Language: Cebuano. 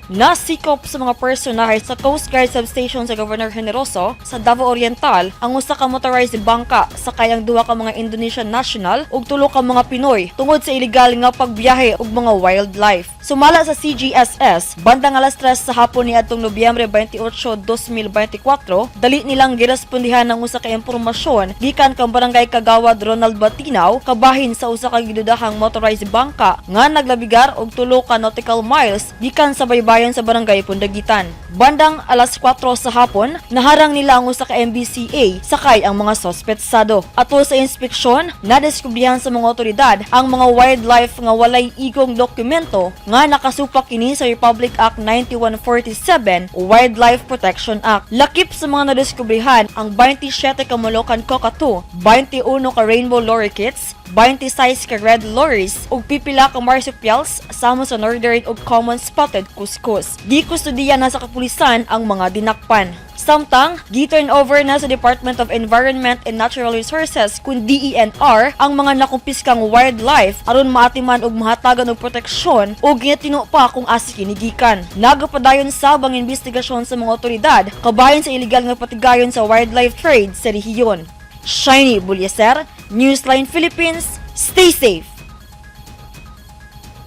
Nasikop sa mga personahe sa Coast Guard Substation sa Governor Generoso sa Davao Oriental ang usa ka motorized bangka sakay ang duha ka mga Indonesian national ug tulo ka mga Pinoy tungod sa illegal nga pagbiyahe og mga wildlife. Sumala sa CGSS, bandang alas 3 sa hapon niadtong Nobyembre 28, 2024, dali nilang girespondihan ang usa ka impormasyon gikan kang Barangay Kagawad Ronald Batinaw kabahin sa usa ka gidudahang motorized bangka nga naglabigar og 3 ka nautical miles gikan sa baybayon sa Barangay Pundagitan. Bandang alas 4 sa hapon, naharang nila ang usa ka MBCA sakay ang mga sospetsado. Atol sa inspeksyon, nadiskubrihan sa mga otoridad ang mga wildlife nga walay igong dokumento nga nakasupak kini sa Republic Act 9147 o Wildlife Protection Act. Lakip sa mga nadiskubrihan ang 27 ka Moluccan cockatoo, 21 ka rainbow lorikeets, 26 ka red lories ug pipila ka marsupials sama sa northern ug common spotted kuskus. Gikustudiya na sa kapulisan ang mga dinakpan. Samtang, gi-turn over na sa Department of Environment and Natural Resources kun DENR ang mga nakumpiskang wildlife aron maatiman og mahatagan og proteksyon ug ginatino pa kung asa kini gikan. Nagapadayon sab ang investigasyon sa mga otoridad kabahin sa illegal nga patigayon sa wildlife trade sa rehiyon. Shiny Bulyaser, Newsline Philippines, stay safe!